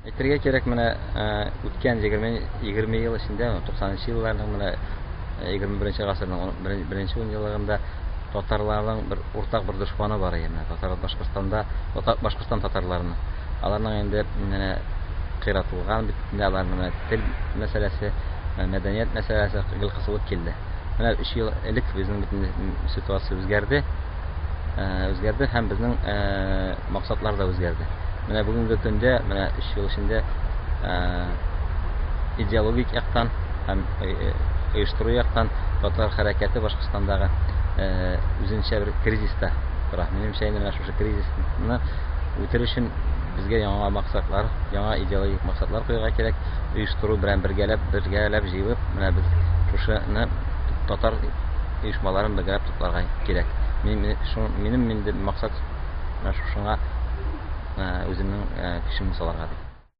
Әйтергә кирәк, менә үткән 20 ел эчендә, 90 елларның менә 21 гасырның беренче унъеллыгында татарларның бер уртак бер дошманы бар иде менә татар Башкортстанда, Башкортстан татарларының. Аларның инде менә кыйратылган бит инде аларның менә тел мәсьәләсе, мәдәният мәсьәләсе гел кысылып килде. Менә 3 ел элек безнең бит инде ситуация үзгәрде. Үзгәрде һәм безнең максатлар да үзгәрде. Менә бүгенге көндә, менә өч ел эчендә идеологик яктан һәм оештыру яктан татар хәрәкәте Башкортстандагы үзенчә бер кризиста тора. Минемчә, инде менә шушы кризисны үтер өчен безгә яңа максатлар, яңа идеологик максатлар куярга кирәк. Оештыру белән бергәләп, бергәләп җыелып, менә без шушыны татар оешмаларын бергәләп тупларга кирәк. Минем инде максат менә шушыңа үземнең көчемне салырга дип.